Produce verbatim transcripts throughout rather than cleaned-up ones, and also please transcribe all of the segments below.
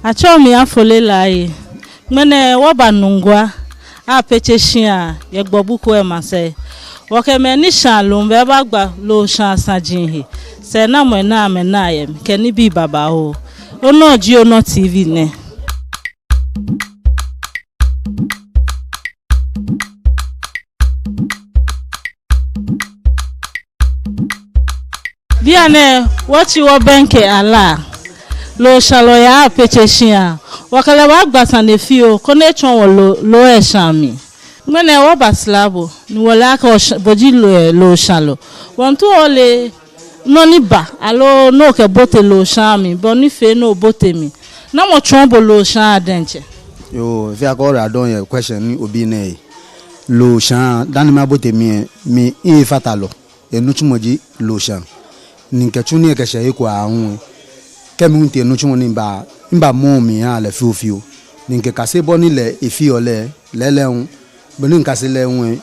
Atsɛɔ mi Afole Laryea. Ŋmɛnɛ wɔba Nungua Apetse shia yɛ Gbɔbu Kowe maŋsɛɛ. Wɔkɛ mɛi ni shaa loo lɛ baagba loo shaa saji he. Sɛɛnamɔ ni amɛnaa yɛ mli kɛ nibii babaoo. Onɔ ji Onɔ T V nɛ. Bianɛ wɔtsi wɔbɛŋkɛ Ala, loo shalɔ yɛ Apetse shia. Wɔkɛ lɛ baagba sane fioo koni etsɔɔ wɔ loo, loo lɛ shaa mli. Ŋmɛnɛ wɔba sra bo ni wɔle akɛ osh-, bo ji loo, loo shalɔ. Wɔmiitao wɔle nɔ ni ba, aloo nɔ ni okɛbote loo shaa mli, bɔ ni fee ni obote mli. Namɔ tsɔɔ bo loo shaa diɛŋtsɛ? Yoo, efee akɛ ora dɔŋŋ yɛ question ni obi nɛɛ. Loo shaa, dani mabote mli lɛ, mi mifatalɔ, enitsumɔ ji loo shaa. Ni mikɛtsu nii lɛ kɛshɛ he ko aahu lɛ, kɛ mihu tee nitsumɔ ni mibaa, mibamɔ mli miha lɛ fiofio. Ni mikɛkase bɔ ni lɛ efeɔ lɛ, lɛɛlɛŋ hu, bɔ ni mikase lɛ hu lɛ,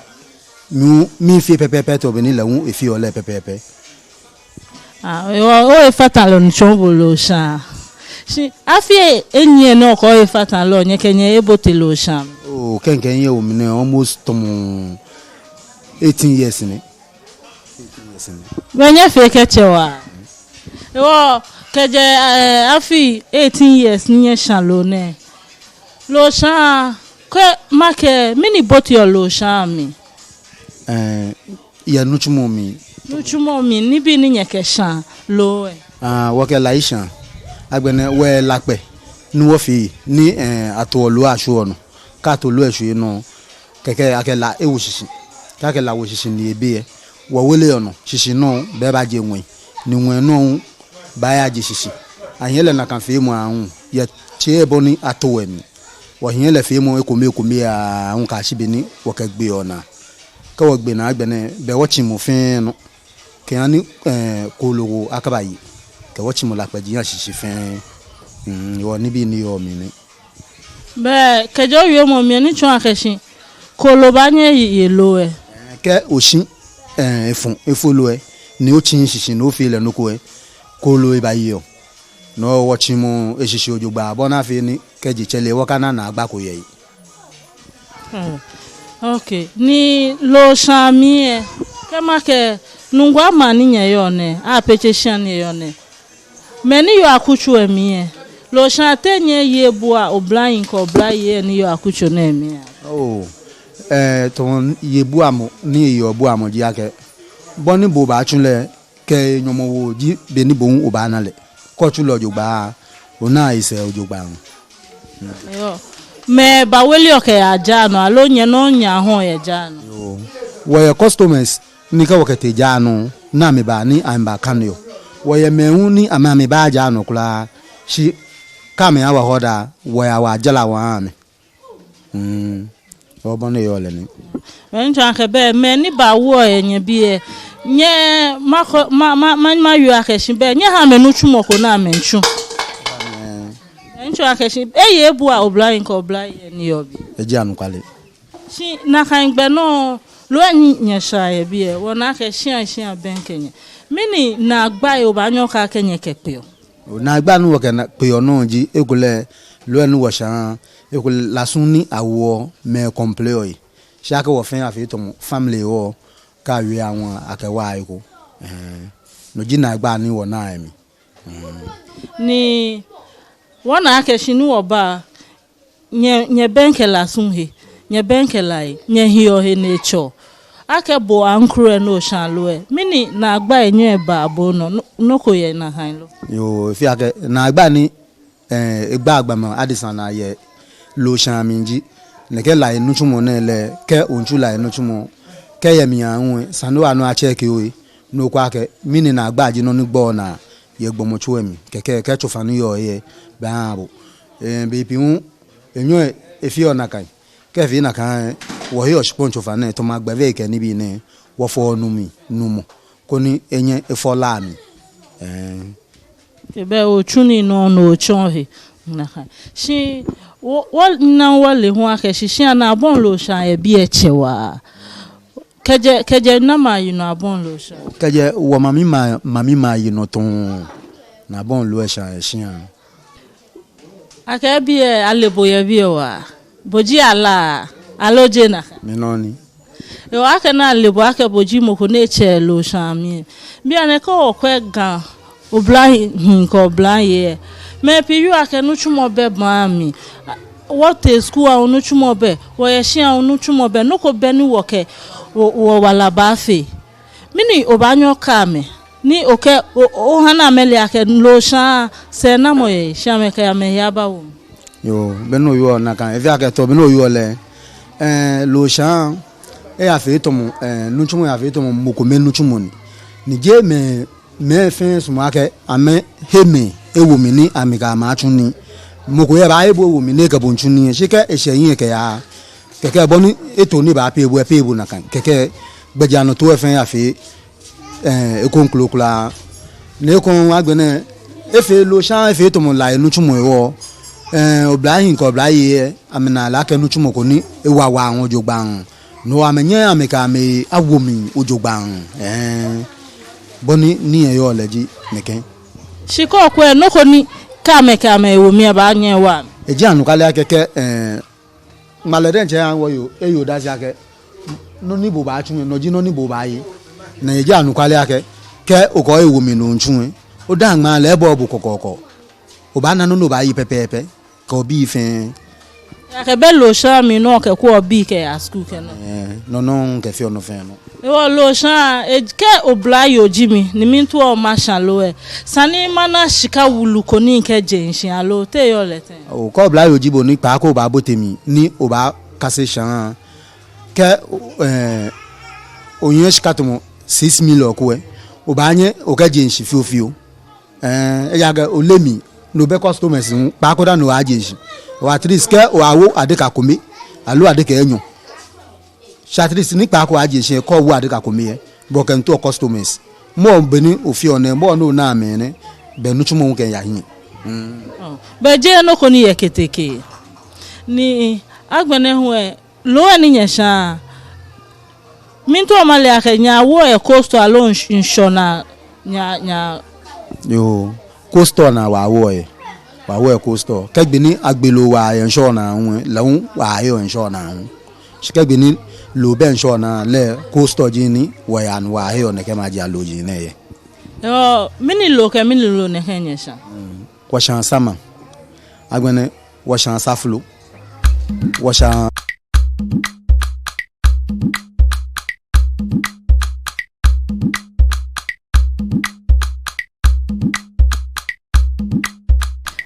mi hu mifee pɛpɛɛpɛ tamɔ bɔ ni lɛ hu efeɔ lɛ pɛpɛɛpɛ. Ah, o, ofatalɔ ni tsɔɔ bo loo shaa. Shi afii enyiɛ nɔ ko ofatalɔ, nyɛkɛ nyɛhe bote loo shaa? Oh, kɛ mikɛ mihe wo mli nɛɛ almost tamɔ eighteen years ni. Bɛ nyɛfee kɛtsɛ waa. Ewɔ, kɛjɛ, eh, afii eighteen years ni nyɛshaa loo nɛɛ. Loo shaa, kɛ makɛɛ, mɛni boteɔ loo shaa mli? Eh, yɛ nitsumɔ mli. Nitsumɔ mli, nibii ni nyɛkɛshaa loo lɛ. Ah, wɔkɛ lai shaa. Agbɛnɛ wɔyɛ lakpɛ ni wɔfee ni, eh, atoɔ loo ashwieɔ nɔ. Kɛ ato loo lɛ ashwie nɔ, kɛkɛ akɛ la ewo shishi. Kɛ akɛ la wo shishi ni ebe lɛ, wɔweleɔ nɔ, shishi nɔ lɛ baaje ŋwɛi, ni ŋwɛi nɔ hu baayaje shishi. Ahiɛ lɛ nakai feemɔ aahu, yɛ tsɛ bɔ ni ato lɛ mli. Wɔhiɛ lɛ feemɔ ekome ekome aahu kɛyashi be ni wɔkɛgbeɔ naa. Kɛ wɔgbe naa agbɛnɛ, bɛ wɔtsimɔ fɛɛ nɔ. Kɛha ni, eh, kooloo ko akabaye. Kɛ wɔtsimɔ lakpɛji lɛ ashishi fɛɛ. Mm, wɔnibii ni yɔɔ mli nɛ. Bɛ, kɛjɛ owiemɔ mli lɛ, ni tsɔɔ akɛ shi kooloo baanyɛ eye loo lɛ. Kɛ oshi, eh, efɔ, efɔ loo lɛ, ni otsi shishi ni ofee lɛ nɔ ko lɛ, kooloo lɛ baaye oo. No hewɔ wɔtsimɔ eshishi jogbaŋŋ, bɔ ni afee ni kɛji etsɛ lɛ wɔkana naagba ko yɛ he. Hmm. Okay. Ni loo shaa mli lɛ, kɛ makɛɛ Nungua maŋ ni nyɛyɔɔ nɛɛ, Apetse shia ni nyɛyɔɔ nɛɛ, mɛi ni yɔɔ akutso lɛ mli lɛ, loo shaa tɛ nyɛyeɔ bua oblahii kɛ oblayei ni yɔɔ akutso nɛɛ mli lɛ? Oh, eh, tamɔ yebuamɔ, ni eyɔɔ buamɔ ji akɛ, bɔ ni bo obaatsu lɛ, kɛ nyɔmɔwoo ji be ni bo hu obaana lɛ. Kɛ otsu lɛ jogbaŋŋ, onaa esɛɛ jogbaŋŋ. Yoo. Mɛi baaweleɔ kɛyaa jara nɔ, aloo nyɛ nɔŋŋ nyɛhɔɔ yɛ jara nɔ? Yoo. Wɔyɛ customers ni kɛ wɔkɛtee jara nɔ, ni amɛba ni amɛbakaneɔ. Wɔyɛ mɛi hu ni amɛ amɛbaaa jara nɔ kwraa, shi kɛ amɛha wɔ order, wɔyaa wɔyaa jara wɔhaa amɛ. Mm. Ɔɔ, bɔ ni eyɔɔ lɛ nɛ. Mɛni tsɔɔ akɛ bɛ, mɛi ni baawo yɛ nyɛbiɛ, nyɛ, makɔ, ma, ma, ma, mawie akɛ shi bɛ, nyɛhaa amɛ nitsumɔ ko ni amɛtsu. Mɛni tsɔɔ akɛ shi, eye ebua oblahii kɛ oblayei ni yɔɔ biɛ. Eji anɔkwale. Shi nakai gbɛ nɔ, loo ni nyɛshaa yɛ biɛ, wɔna akɛ shia shia bɛŋkɛ nyɛ. Mɛni naagbai obaanyɛ okɛɛ akɛ nyɛkɛkpeɔ? Naagba ni wɔkɛna kpeɔ nɔ ji, ekolɛ loo ni wɔshaa, ekolɛ lasu ni awoɔ mɛi complain-ɔ. Shi akɛ wɔ fɛɛ afee tamɔ family hewɔ, kɛ awie aŋwa akɛwaa eko. Ɛhɛɛ. No ji naagba ni wɔnaa yɛ mli. Ni wɔna akɛ shi ni wɔba, nyɛ, nyɛbɛŋkɛ lasu he, nyɛbɛŋkɛ la he, nyɛhiɔ he ni etsɔ. Akɛ bo aŋkroɛ ni oshaa loo lɛ, mɛni naagbai nyɛbaa bo nɔ, nɔ, nɔ ko yɛ nakai lo? Yoo, efee akɛ naagba ni, eh, egbaa gbɔmɔ adesa naa yɛ loo shaa mli ji, nɛkɛ la he nitsumɔ nɛɛ lɛ, kɛ otsu la he nitsumɔ, kɛ eyɛ mli aahu lɛ, esa ni oya ni oya check-i ohe, ni okwɛ akɛ mɛni naagba ji nɔ ni gbɔɔ naa yɛ gbɔmɔtso lɛ mli, kɛkɛ kɛ tsofa ni yɔɔ he lɛ baaha bo. Eh, bei pii hu, enyɔ lɛ efeɔ nakai. Kɛ efee nakai lɛ, wɔheɔ shikpɔŋ tsofa nɛɛ, tamɔ agbɛnɛ kɛ nibii nɛɛ, wɔfɔɔ nu mli, numɔ, koni enyɛ efɔ la mli. Ɛɛ. Ebɛ otsu nii nɔ ni otsɔɔ he. Nakai. Shi wɔ, wɔna wɔle hu akɛ shi shia nɛɛ abɔi loo shaa yɛ biɛ tsɛ waa. Kɛjɛ, kɛjɛ namɔ ayi nɔ abɔi loo shaa? Kɛjɛ wɔ mami ma, mami ma ayi nɔ tɔŋŋ ni abɔi loo shaa yɛ shia. Akɛ biɛ ale bo yɛ biɛ waa. Bo ji ala, aloo jeee nakai? Mi nɔ ni. Yoo, akɛni ale bo akɛ bo ji mɔ ko ni etsɛ loo shaa mli. Bianɛ kɛ okwɛ Ga oblahii kɛ oblahii lɛ, mɛi pii wieɔ akɛ nitsumɔ bɛ maŋ mli. Wɔtee skul hu nitsumɔ bɛ, wɔyɛ shia hu nitsumɔ bɛ, nɔ ko bɛ ni wɔkɛ wɔ, wɔwala baafee. Mɛni obaanyɛ okɛɛ amɛ, ni okɛ, o, o, oha ni amɛle akɛ loo shaa sɛɛnamɔ yɛ, shi amɛkɛ amɛhe aba wo mli. Yoo, bɔ ni owieɔ nakai, efeɔ akɛ tɔ, bɔ ni owieɔ lɛ, ɛɛ, loo shaa, eyafee tamɔ, ɛɛ, nitsumɔ yafee tamɔ mɔ kome nitsumɔ ni. Ni jeee mɛi, mɛi fɛɛ sumɔɔ akɛ amɛhe mɛi ewo mli ni amɛkɛ amɛ atsu nii. Mɔ ko yɛ baahe bo ewo mli ni ekɛ bo miitsu nii, shi kɛ eshɛ hiɛ kɛya, kɛkɛ bɔ ni eto ni baapee bo, epee bo nakai. Kɛkɛ gbɛjianɔtoo lɛ fɛɛ yafee, ɛɛ, ekoŋŋ klokwraa. Ni ekoŋŋ agbɛnɛ, efee loo shaa, efee tamɔ la enitsumɔ hewɔ, ɛɛ, oblahii kɛ oblayei lɛ, amɛnaa lɛ akɛ nitsumɔ ko ni ewa waa hu jogbaŋŋ. No amɛnyɛɛɛ amɛkɛ amɛhe awo mli jogbaŋŋ. Ɛɛ, bɔ ni nii lɛ yɔɔ lɛ ji nɛkɛ. Shi kɛ okwɛ nɔ ko ni kɛ amɛkɛ amɛhe wo mli lɛ ebaanyɛ ewa amɛ. Eji anɔkwale akɛ kɛ, ɛɛ, ŋmalɛ diɛŋtsɛ haa wɔyeɔ, eyeɔ odase akɛ nɔ ni bo baatsu lɛ, no ji nɔ ni bo baaye. Ni eji anɔkwale akɛ kɛ okɛ ohe wo mli ni otsu lɛ, odaa ŋmaa lɛ ebɔɔɔ bo kɔkɔɔkɔ. Obaana nɔ ni obaaye pɛpɛɛpɛ kɛ obii fɛɛ. Akɛ bɛ loo shaa mli ni okɛkwɛɔ obii kɛyaa skul kɛ nɔ. Ɛɛ, no nɔŋŋ kɛfeɔ nɔ fɛɛ nɔ. Hewɔ loo shaa, e, kɛ oblayoo ji mi, ni miitao masha loo lɛ, esa ni mana shika wulu ko ni mikɛje shishi aloo te eyɔɔ lɛ tɛŋŋ? Oo, kɛ oblayoo ji bo ni kpaako obaabote mli ni obaakase shaa, kɛ, ɛɛ, onyɛ shika tamɔ six million ko lɛ, obaanyɛ okɛje shishi fiofio. Ɛɛ, ejaakɛ ole mli, no bɛ customers hu, kpaako dani oaje shishi. Or at least kɛ oawo adeka kome, aloo adeka enyɔ. Shi at least ni kpaako oaje shishi, kɛ owo adeka kome lɛ, bo kɛ nto customers. Mɔ bɔ ni ofeɔ nɛɛ, mɔ ni onaa mɛi nɛɛ, bɛ nitsumɔ hu kɛyaa hiɛ. Mm. Ɔ, bɛ jeee nɔ ko ni yɛ keteke. Ni agbɛnɛ hu lɛ, loo lɛ ni nyɛshaa, miitao male akɛ nyɛwoɔ yɛ cold store aloo ŋsh-, ŋshɔ naa nyɛ, nyɛ. Yoo, cold store naa wɔwoɔ yɛ. Wɔwoɔ yɛ cold store. Kɛ gbi ni agbe loo waa yɛ ŋshɔ naa hu lɛ, lɛ hu wɔheɔ yɛ ŋshɔ naa hu. Shi kɛ gbi ni loo bɛ ŋshɔ naa lɛ, cold store ji he ni wɔyaa ni wɔheɔ nɛkɛ maji alooji nɛɛ yɛ. Yoo, mɛni loo kɛ mɛni loo nɛkɛ nyɛshaa? Mm, wɔshaa sama. Agbɛnɛ wɔshaa saflo. Wɔshaa.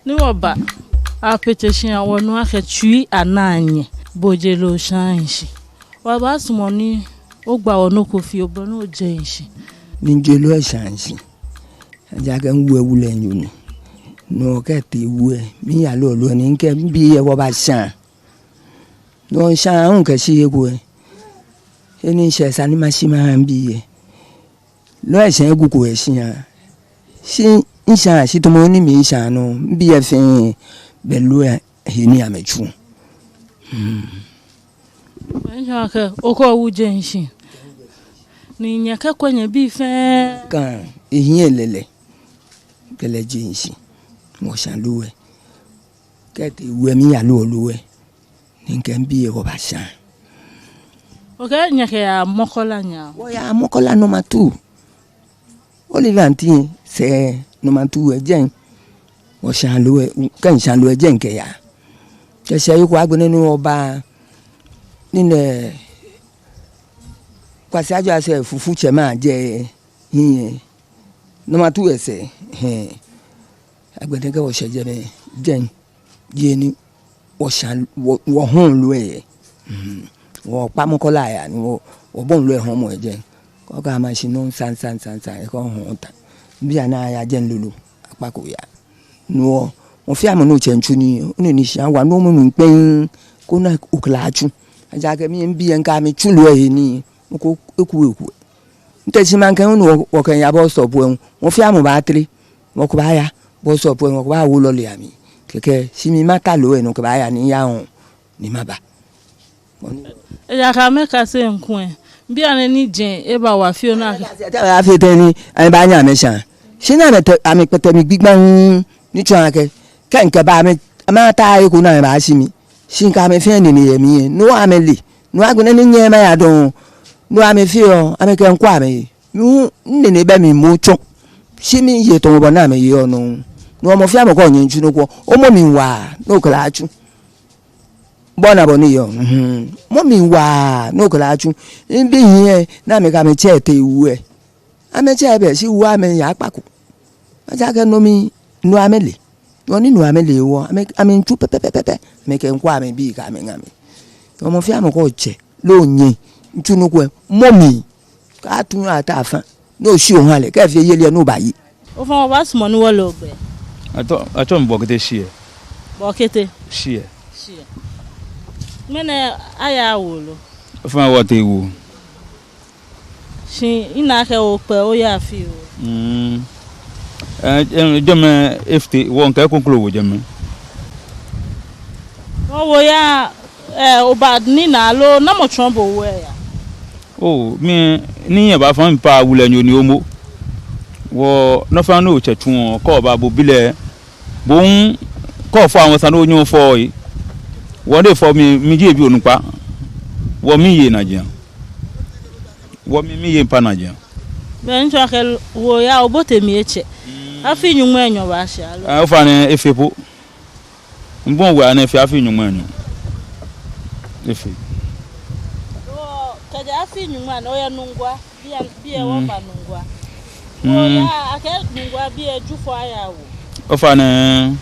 Ni wɔba, apete shi wɔnu akɛ tsui anaa nyɛ, bo oje loo shaa shishi. Wɔbaasumɔ ni ogba wɔ nɔ ko fioo bɔ ni oje shishi. Ni miije loo lɛ shaa shishi. Ejaakɛ miwu lɛ wu lɛ nyɔɔŋ ni. No kɛtee wu lɛ, miiya loo loo ni mikɛ mibii lɛ wɔbashaa. No ŋshaa hu kɛ shi eko lɛ. He ni ŋshɛ esa ni mashi maha mibii lɛ. Loo lɛ shɛɛ egu ko yɛ shia. Shi ŋshaa shi tamɔ he ni miishaa nɔ, mibii lɛ fɛɛ bɛ loo lɛ he ni amɛtsuɔ. Hmm. Ejaakɛ okɔ wu je shishi. Ni nyɛkɛkwɛ nyɛbii fɛɛ. Kɛ ehiɛ lɛ lɛ. Kɛ lɛ je shishi. Wɔshaa loo lɛ. Kɛtee wu lɛ miiya loo loo lɛ. Ni mikɛ mibii lɛ wɔbashaa. Okɛɛ nyɛkɛyaa Makola nya. Wɔyaa Makola number two. Olive Aunty sɛɛ number two lɛ jɛi. Wɔshaa loo lɛ, kɛ ŋshaa loo lɛ jɛi mikɛyaa. Kɛ shɛɛ eko agbɛnɛ ni wɔba. Ni nɛɛ Kwasi Ajo asɛɛ fufutsɛmɛi ajɛ hiɛ. Number two lɛ sɛɛ. Hɛɛ. Agbɛnɛ kɛ wɔshɛ jɛmɛ jɛi. Jeee ni wɔshaa, wɔ, wɔhɔɔ loo lɛ. Mhm. Wɔkpa Makola aya ni wɔ, wɔbɔi loo lɛ hɔɔmɔ yɛ jɛi. Kɛ okɛ ama shi nɔ saŋ saŋ saŋ saŋ, ekɛ ohɔɔ ta. Bianɛ aya jɛi lolo, akpako ya. No, mɔ fɛɛ mɔ ni otsɛ miitsu nii, onine shia wa, no mɔ mli kpɛŋŋ, koni okɛ lɛ atsu. Ejaakɛ mi mibii lɛ mikɛ amɛtsu loo lɛ he nii, mɔ ko eku eku. Mitee shi maŋkɛ hu ni wɔ, wɔkɛya bus stop lɛ hu, mɔ fɛɛ mɔ baatere. Mɔ ko baaya bus stop lɛ, mɔ ko baawo lɔle amli. Kɛkɛ, shi mi mata loo lɛ nɔ kɛbaaya ni miya hu, ni maba. Ejaakɛ amɛkase miikwɛ. Bianɛ ni jeŋ eba wa fioo naa kɛ. Eba wa fioo tɛŋŋ ni, amɛbaanyɛ amɛshaa. Shi ni amɛtee, amɛkpɛtɛ mi gbigbaŋŋ, ni tsɔɔ akɛ, kɛ mikɛba amɛ Amɛta he ko ni amɛbaashi mi. Shi kɛ amɛ fɛɛ nine yɛ mli lɛ, no amɛle. No agbɛnɛ ni nyɛmimɛi aya dɔŋŋ. No amɛfeɔ, amɛkɛ ŋkɔ amɛye. Mi hu minine bɛ mli moŋ tsɔ. Shi miye tamɔ bɔ ni amɛyeɔ nɔŋŋ. No mɔ fɛɛ mɔ kɛ onyɛ ntsu nɔ ko, omɔ mli waa, ni okɛ lɛ atsu. Bɔ ni abɔ ni yɔɔ. Mhm. Mɔ mli waa, ni okɛ lɛ atsu. Mibi hiɛ, ni amɛkɛ amɛtsɛ tee wu lɛ. Amɛtsɛ bɛ shi wu amɛya kpa ko. Atsɛ akɛ no mli, no amɛle. No ni no amɛle hewɔ, amɛ, amɛmiitsu pɛpɛɛpɛ. Amɛkɛ ŋkɔ amɛbii kɛ amɛ ŋa mi. No mɔ fɛɛ mɔ kɛ otsɛ, loo onyɛ, ntsu nɔ ko lɛ, mɔ mli. Kaatu ata afã. Ni oshi oha lɛ, kɛ efee yeli lɛ, ni obaye. Ofainɛ, wɔbaasumɔ ni wɔle ogbɛi. Atsɛɔ, atsɛɔ mi Bɔkete Shiɛ. Bɔkete. Shiɛ. Shiɛ. Ŋmɛnɛ aya awo lo? Ofainɛ, wɔtee wuo. Shi mina akɛ okpɛ oya afi wuo. Mm. Ɛɛ, ɛɛ, jɛmɛ efite, wɔŋkɛ konklo wo jɛmɛ. Wɔwo ya, ɛɛ, oba nina lo, namɔ tsɔɔ bo owo ya? Oo, mi, ni nyɛbaafã mi paa, wulɛ nyo ni omo. Wɔ, nɔ fɛɛ nɔ ni otsɛ tsuɔ, kɛ oba bo bi lɛ, bo hu, kɛ ofɔ amɛ sane onyɛŋ ofɔ lɛ. Wɔ ni efɔ mi, mi ji ebi onukpa. Wɔ miye najiaŋ. Wɔ mi, miye mpa najiaŋ. Bɛ ntsɔ akɛ wo ya obote mi etsɛ. Mm. Afii nyɔŋmai enyɔ baashɛ lo? Ɛɛ, ofainɛ efee po. Mibɔi wɛ anɛ efee afii nyɔŋmai enyɔ. Efee. Wɔ, kɛjɛ afii nyɔŋmai nɛɛ, oyɛ Nungua. Biɛ, biɛ, mm, wɔba Nungua. Mm. Wɔ ya, akɛ Nungua biɛ Jufɔ aya awo. Ofainɛ.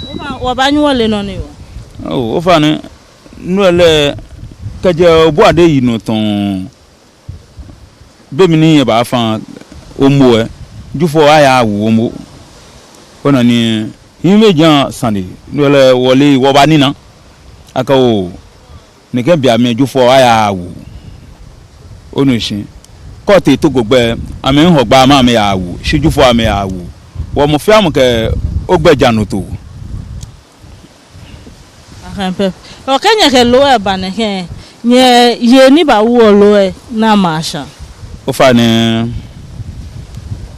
Ofainɛ, wɔbaanyɛ wɔle nɔ ni yɔɔ. Oo, ofainɛ, no lɛ, kɛjɛ Obuade yi nɔ tɔŋŋ. Be mli ni nyɛbaafã omo lɛ, Jufɔ aya awo omo. Ona ni, hiimeji asane, no lɛ wɔle, wɔbanina. Akɛ oo, nɛkɛ bei amli Jufɔ aya awo. Onu shishi. Kɛ otee Togo gbɛ, amɛmiihɔgbaa amɛ amɛya awo, shi Jufɔ amɛya awo. Wɔ mɔ fɛɛ mɔ kɛ ogbɛjianɔtoo. Ahã pɛ. Okɛ nyɛkɛ loo lɛ ba nɛkɛ, nyɛyei ni baawo loo lɛ naa masha. Ofainɛ.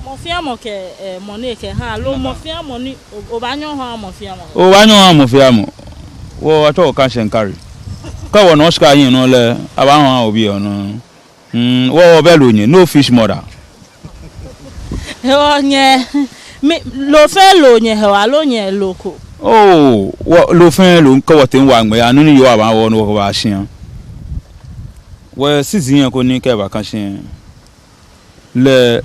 Mɔ fɛɛ mɔ kɛ, ɛɛ, mɔ ni ekɛha loo, mɔ fɛɛ mɔ ni, o, obaanyɛ oha mɔ fɛɛ mɔ. Obaanyɛ oha mɔ fɛɛ mɔ. Wɔ, atsɛɔ wɔ cash and carry. Kɛ wɔna shika yɛ nɔ lɛ, abaaha obi yɛ nɔ. Mm, wɔ, wɔbɛ loo nyɛ, no fish mother. Hewɔ nyɛ, mi, loo fɛɛ loo nyɛhewɔ, aloo nyɛ loo ko? Oo, wɔ, loo fɛɛ loo, kɛ wɔtee ŋwaŋmɛ ya, nɔ ni yɔɔ abaawo nɔ wɔkɛbaa shia. Wɔ season ko ni kɛbakã shi lɛ,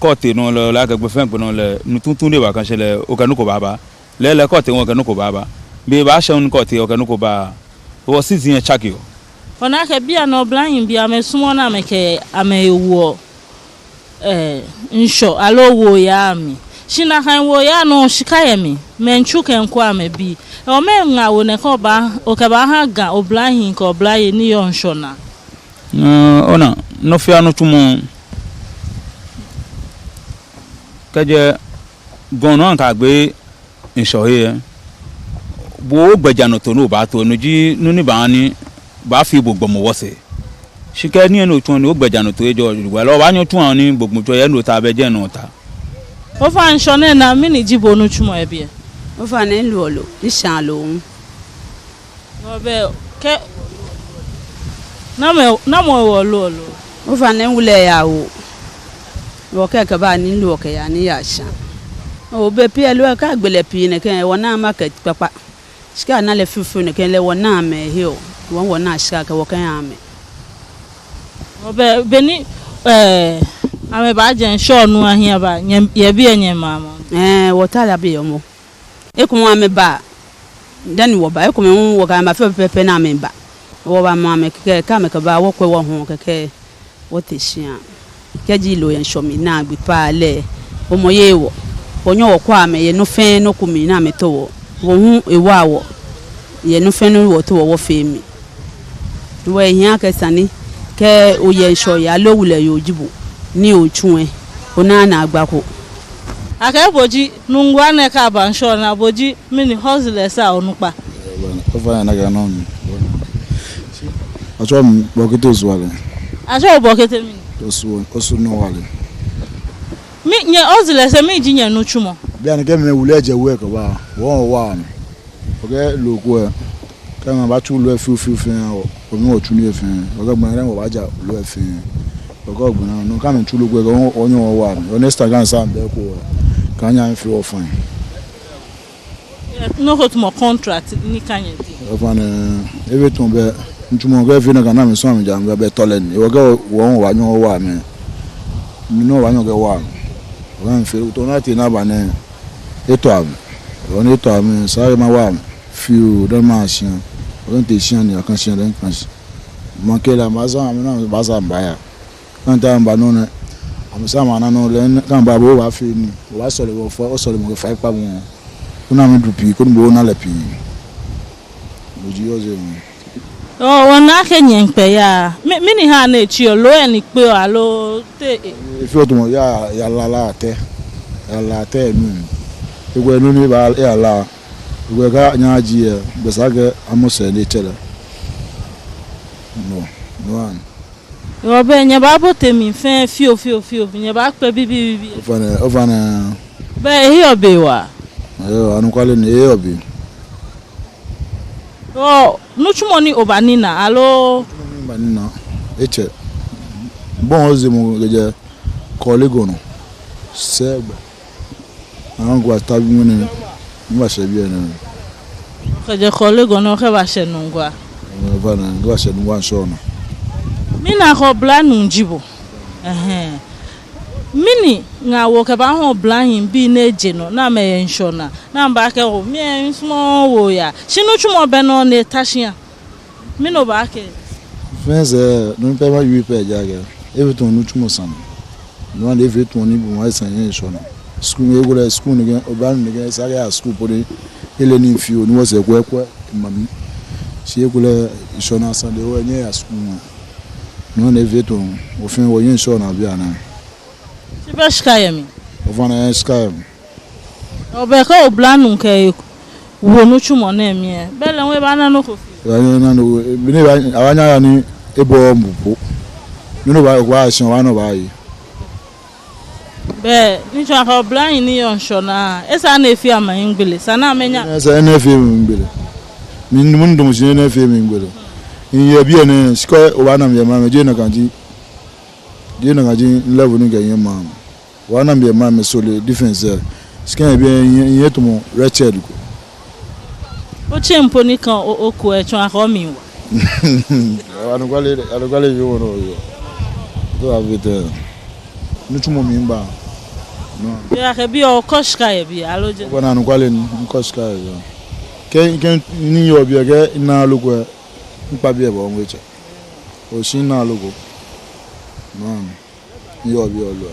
kɛ otee nɔ lɛ, ole akɛ gbi fɛɛ gbi nɔ lɛ, nu tuuntu ni baakã shi lɛ, okɛ nɔ ko baaba. Lɛɛlɛŋ kɛ otee ŋwɛi okɛ nɔ ko baaba. Be baashɛ ni kɛ otee okɛ nɔ ko baa. Wɔ season lɛ tsakeɔ. Ona akɛ bianɛ oblahii bii amɛsumɔɔɔ ni amɛkɛ amɛhe woɔ, ɛɛ, ŋshɔ aloo wuoyaa mli. Shi nakai wuoyaa nɔ shika yɛ mli. Mɛi miitsu kɛmiikwɛ amɛbii. Hewɔ mɛɛ ŋaawoo nɛ kɛ obaa, okɛbaaha Ga oblahii kɛ oblayei ni yɔɔ ŋshɔ naa? Ɛɛ, ona, nɔ fɛɛ nɔ tsumɔ. Kɛjɛ gɔŋ nɔ ni akɛgbe ŋshɔ he lɛ, bo ogbɛjianɔtoo ni obaato, no ji nɔ ni baaha ni baafee bo gbɔmɔ wɔsɛɛ. Shi kɛ nii ni otsuɔ ni ogbɛjianɔtoo ejɔɔ, wala obaanyɛ otsu ni bo gbɔmɔ tsu yɛ nɔ ta bɛ jɛ nɔ ta. Ofainɛ ŋshɔ nɛɛ naa mɛni ji bo nitsumɔ yɛ biɛ? Ofainɛ miloɔ loo, mishaa loo hu. Wɔbɛ kɛ, namɔ, namɔ ewo loo loo? Ofainɛ miwu lɛ yaa awo. Wɔkɛ kɛba ni loo kɛya ni yasha. Obɛ pii loo kɛ agbe lɛ pii nɛkɛ, wɔnaa market kpakpa. Shika ni ana lɛ fioo fioo nɛkɛ lɛ wɔnaa amɛhe oo. Wɔ, wɔnaa shika kɛ wɔkɛha amɛ. Wɔbɛ, beni, ɛɛ, amɛbaajɛ ŋshɔ nɔ ahiɛ aba, nyɛ, yɛ biɛ nyɛmaa amɛ? Ɛɛ, wɔtaa lɛ biɛ mɔ. Ekomɛi amɛbaa, dani wɔba, ekomɛi hu wɔkɛ amɛ bafee pɛpɛɛpɛ ni amɛba. Wɔbamɔ amɛ kɛkɛ, kɛ amɛkɛba, wɔkwɛ wɔhu kɛkɛ, wɔte shia. Kɛji loo yɛ ŋshɔ mli naagbee paa lɛ, omɔ yɛ wɔ. Wɔnyɛɔ wɔkwɛɔ amɛ yɛ nɔ fɛɛ nɔ ko mli ni amɛto wɔ. Wɔ hu ewa wɔ yɛ nɔ fɛɛ nɔ wɔto wɔ wɔfee mli. Hewɔ ehiaa akɛ esa ni kɛ oyɛ ŋshɔyeli aloo wulɔyeli ji bo ni otsuɔ lɛ, onaa naagba ko. Akɛ bo ji Nungua nɛɛ kɛ aba ŋshɔ naa, bo ji mɛni hustlers lɛ onukpa? Ofainɛ nakai nɔŋŋ ni. Atsɛɔ mi Bɔkete Osuwalɛ. Atsɛɔ bo Bɔkete mɛni? Osu, Osu Nuwalɛ. Mi, nyɛ hustlers lɛ, mɛni ji nyɛnitsumɔ? Bianɛ kɛ mɛi wulu lɛ jɛ we kɛba, wɔ wɔwa amɛ. Okɛɛ loo ko lɛ, kɛ amɛbaatsu loo lɛ fioo fioo fɛɛ, wɔ, wɔmii wɔtsu nii lɛ fɛɛ. Okɛɛ gbɛ nɛɛ wɔbaaja loo lɛ fɛɛ. Okɛɛ gbɛ nɛɛ, no kɛ amɛtsu loo ko lɛ, kɛ wɔ, wɔnyɛɔ wɔwa amɛ. Wɔ next time kɛ amɛsaa amɛbɛ eko lɛ, kɛ anyɛ amɛfee wɔ fine. Nɔ ko tamɔ contract ni kã nyɛdɛŋ. Ofainɛ, efee tamɔ bɛ, nitsumɔ kɛ efee nakai ni amɛsumɔ amɛja amɛbɛ, bɛ tɔlɛ ni. Ewɔ kɛ wɔ, wɔbaanyɛ wɔwa amɛ. Ni no wɔbaanyɛ wɔkɛwa amɛ. Wɔbaafee, tamɔ nɔ ni atee nɛɛ ba nɛɛ, etɔ amɛ. Ewɔ ni etɔ amɛ, esa akɛ mawa amɛ fioo, dani maya shia. Ewɔ ni mitee shia ni akã shia, dani mikã shi. Makɛɛ lɛ, amɛbaasa amɛ, ni amɛbaasa amɛbaya. Kɛ amɛtee amɛba nɔ nɛɛ, amɛsaa amɛna nɔ lɛ, kɛ amɛba bo obaafee nii, obaasɔle bo fɛɛ, osɔlemɔ kɛ faikpamɔ. Koni amɛdu pii, koni bo ona lɛ pii. Oji yɔɔ ze mɔ. Oo, wɔna akɛ nyɛmiikpɛ yaa. Mɛni, mɛni ha ni etsiɔ, loo lɛ ni kpeɔ aloo te? Efeɔ tamɔ yaa, yaa lala tɛ. Yaa lala tɛ nu. Ekolɛ nɔ ni baa yaa lala. Ekolɛ kɛ nyɛji lɛ, bɛ esa akɛ amɔ sɛɛ ni etsɛ lɛ. No, no one. Ewɔ bɛ nyɛbaabote mli fɛɛ fioo, fioo, fioo, nyɛbaakpɛ bibii, bibii. Ofainɛ, ofainɛ. Bɛ ehiɔ be waa. Yoo, anɔkwale ni ehiɔ be. Oo, nitsumɔ ni obanina, aloo? Nitsumɔ ni mibanina, etsɛ. Bɔ ni oze mɔ kɛjɛ Korle Gonno sɛɛ gbɛ. Nungua tabi mɛni, mibashɛ biɛ nɛɛ. Kɛjɛ Korle Gonno kɛbashɛ Nungua. Eba nɛɛ, kɛbashɛ Nungua ŋshɔnaa. Mina akɛ oblanuu ji bo. Ɛhɛɛ. Mɛni ŋaawoo okɛbaahã oblahii bii ni eje nɔ, ni amɛyɛ ŋshɔnaa, ni amɛbaakɛɛ oo, mi lɛ misumɔɔɔ yaa. Shi nitsumɔ bɛ nɔ ni eta shia. Mɛni obaakɛɛ? Fɛɛ sɛɛ, nɔ ni pɛ mawie pɛ ji akɛ, efee tamɔ nitsumɔ sane. No hewɔ lɛ efee tamɔ ni bo ma esa nyɛ ŋshɔnaa. Skul, ekolɛ skul nɛkɛ, oblanuu nɛkɛ, esa akɛ eya skul po ni ele nii fioo, ni wɔsɛɛ kwɛ, kwɛ, mami. Shi ekolɛ ŋshɔnaa sane lɛ, wɔnyɛɛɛ aya skul mɔ. No hewɔ lɛ efee tamɔ, wɔ fɛɛ wɔyɛ ŋshɔnaa bianɛ. Shi bɛ shika yɛ mli? Ofainɛ, shika yɛ mli. Oo, bɛ kɛ oblanuu kɛ ewo nitsumɔ nɛɛ mli lɛ, belɛ ebaana nɔ ko fioo. Ebaanyɛ ana nɔ ko, beni eba, abaanyɛ aya ni ebɔ mbu po. Ni no ba, oba shi obaana obaye. Bɛ, ni tsɔɔ akɛ oblahii ni yɔɔ ŋshɔnaa, esa ni efee amɛ hiɛgbele, esa ni amɛnya. Esa ni efee mi hiɛgbele. Mi, mi, midamɔ shi ni efee mi hiɛgbele. Miyɛ biɛ nɛɛ, shi kɛ obaana mi yɛ maŋ mli, jeee nakai ji, jeee nakai ji level ni kɛ yɛ maŋ mli. Wɔna biɛ maŋ mli sɔle defense lɛ. Shi kɛ biɛ yɛ, yɛ tamɔ Rachel ko. Otsɛ mpo ni kã o, oko lɛ tsɔɔ akɛ omli wa. Anɔkwale, anɔkwale yɔɔ nɔ yɔɔ. To a bit. Nitsumɔ mli ba. No. Biɛ akɛ biɛ okɔ shika yɛ biɛ, aloo jeee? Ofainɛ anɔkwale ni, mikɔ shika yɛ biɛ. Kɛ, kɛ ni yɔɔ biɛ kɛ mina loo ko, mikpa biɛ bɔ ŋwɛi tsɛ. Oo, shi mina loo ko. No. Yɔɔ biɛ loo.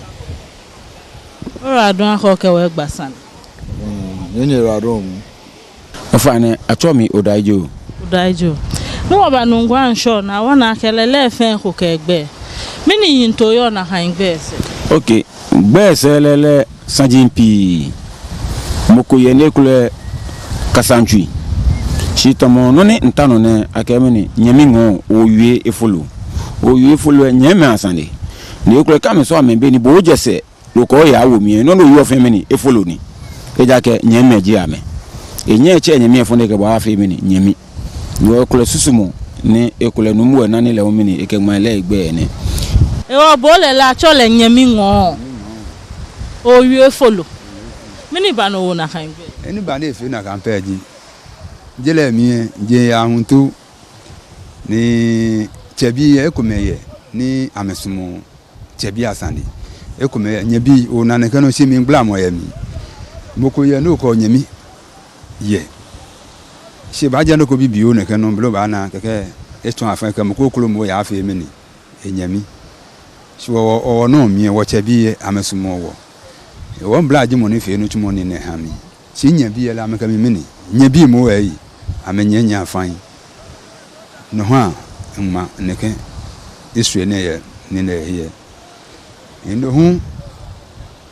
Oyiwaladɔŋŋ akɛ okɛ wɔ gba sane. Mm, nyɛ, nyɛyiwaladɔŋŋ. Ofainɛ, atsɛɔ mi Odaijo. Odaijo. Ni wɔba Nungua ŋshɔnaa, wɔna akɛ lɛlɛ fɛɛ eko kɛ egbɛi. Mɛni yiŋtoo yɔɔ nakai gbɛi sɛɛ? Okay, gbɛi sɛɛ lɛlɛ saji pii. Mɔ ko yɛ ni ekolɛ Kasantsui. Shi tamɔ nɔ ni mita nɔ nɛɛ, akɛɛ mɛni, nyɛmi ŋɔɔ, owie efolo. Owie efolo lɛ, nyɛmimɛi asane. Ni ekolɛ kɛ amɛsɔ amɛ be ni bo ojɛ sɛɛ, loo ko ya wo mli lɛ, nɔ ni oyɔɔ fɛɛ mɛni, efolo ni. Ejaakɛ nyɛmimɛi ji amɛ. Enyɛ etsɛ nyɛmi efo ni ekɛ bo afee mɛni, nyɛmi. Ni ekolɛ susumɔ, ni ekolɛ nuumo lɛ na ni lɛ hu mɛni, ekɛ ŋmaa lɛ gbɛi nɛɛ. Ewɔ bo lɛ lɛ atsɛɔ lɛ nyɛmi ŋɔɔ. Owie efolo. Mɛni ba ni owo nakai gbɛi? Ni ba ni efee nakai pɛ ji, je lɛ mli lɛ, je ya hu tu ni tsɛbii lɛ ekomɛi yɛ ni amɛsumɔɔ tsɛbii asane. Ekomɛi yɛ nyɛbii, ona nɛkɛ nɔ shi mligbalamɔ yɛ mli. Mɔ ko yɛ ni okɛ onyɛmi yɛ. Shi ebaajɛ nɔ ko bibioo nɛkɛ nɔ, belɛ obaana kɛkɛ etsɔ afã kɛ mɔ ko kroko mɔ ya fee mɛni, enyɛmi. Shi wɔ, wɔ, wɔ nɔ mli lɛ, wɔtsɛbii lɛ, amɛsumɔɔ wɔ. Wɔ mligbalamɔ ji mɔ ni fee nitsumɔ ni nɛ ha mi. Shi nyɛbii lɛ lɛ amɛkɛ mi mɛni, nyɛbii moŋ lɛ, amɛnyɛ nyɛ afã. No ha ŋma nɛkɛ issue nɛɛ yɛ ni nɛ hiɛ. Ndo hu,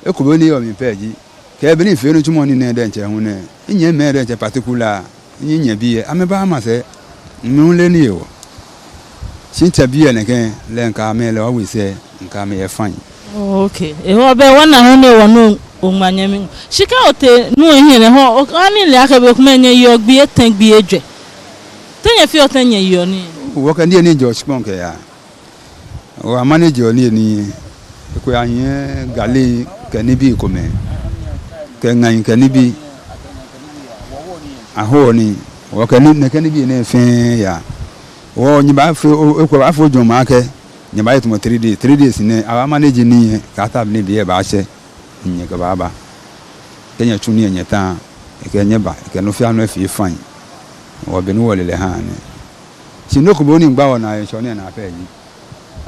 eko bɔ ni yɔɔ mli pɛ ji, kɛ be ni mifee nitsumɔ ni nɛ diɛŋtsɛ hu nɛɛ, minyɛmimɛi diɛŋtsɛ particular, minyɛbii lɛ, amɛbaama sɛɛ, mi hu lɛ ni yɛ wɔ. Shi mitsɛbii lɛ nɛkɛ, lɛ mikɛ amɛ lɛ, wɔwie sɛɛ, mikɛ amɛ yɛ fine. Oh, okay. Ehewɔ bɛ wɔna hu nɛɛ wɔ nɔ, Oŋma nyɛmi. Shi kɛ otee nuu lɛ hiɛ lɛ hu, obaanyɛ ole akɛ bei komɛi nyɛyeɔ gbii etɛ gbii ejwɛ. Te nyɛfeɔ tɛŋŋ nyɛyeɔ nii? Wɔkɛ niyenii jɛɔ shikpɔŋ kɛyaa. Wɔ amanage-ɔ niyenii, ekolɛ ahiɛ galii kɛ nibii komɛi, kɛ ŋai kɛ nibii. Ahoɔ nii, wɔkɛ ni, nɛkɛ nibii nɛɛ fɛɛ yaa. Wɔ nyɛbaafee, o, ekolɛ abaafee ojwɛŋmɔ akɛ nyɛbaaye tamɔ three days, three days nɛɛ, abaamanage nii lɛ, kɛ atabi nibii lɛ baashɛ, ni nyɛkɛbaaba. Kɛ nyɛtsu nii lɛ nyɛta, ekɛ nyɛba, ekɛ nɔ fɛɛ nɔ efee fine. Wɔ be ni wɔle lɛ ha nɛ. Shi nɔ ko bɛ ni gba wɔnaa yɛ ŋshɔnaa naa pɛ ji,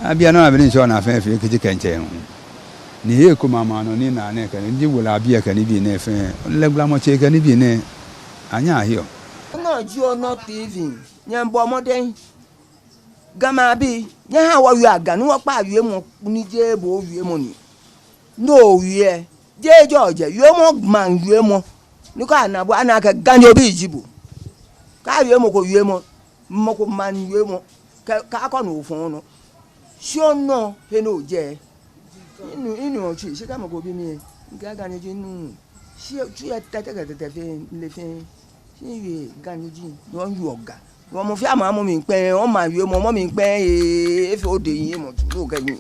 abiɛ nɔ abɛ ni ŋshɔnaa fɛɛ fee kɛji kɛ ŋtsɛ hu. Ni he ko mama nɔ ni naa nɛɛ kɛ ni ji wala abiɛ kɛ nibii nɛɛ fɛɛ. Lɛ gblamɔtse kɛ nibii nɛɛ, anyɛɛɛ ahiɛ. Nɔ ji Onɔ T V, nyɛbɔ mɔdɛŋ. Ga maŋbii, nyɛhaa wɔwiea Ga, ni wɔkpaa wiemɔ, ni jeee bo wiemɔ ni. Nɔ owie, jeee jɔjɛ, wiemɔ, maŋ wiemɔ. Ni kɛ ana bo, ana akɛ Ganyobi ji bo. Kaawie mɔ ko wiemɔ, mɔ ko maŋ wiemɔ, kɛ, kaakɔ nɔ ofɔɔ nɔ. Shi Onɔ he ni ojɛ. Minu, minu otsui, shi kɛ mɔ ko bi mi, mikɛɛ Ganyobi nuu. Shi otsui lɛ tɛtɛ kɛ tɛtɛ fɛɛ, mile fɛɛ. Shi miwie Ganyobi, ni owieɔ Ga. Ni mɔ fɛɛ mɔ, mɔ mli kpɛŋŋ, oma wiemɔ, mɔ mli kpɛŋŋ, ee, efee odɛŋ yɛ mɔ tsu, okɛ nii.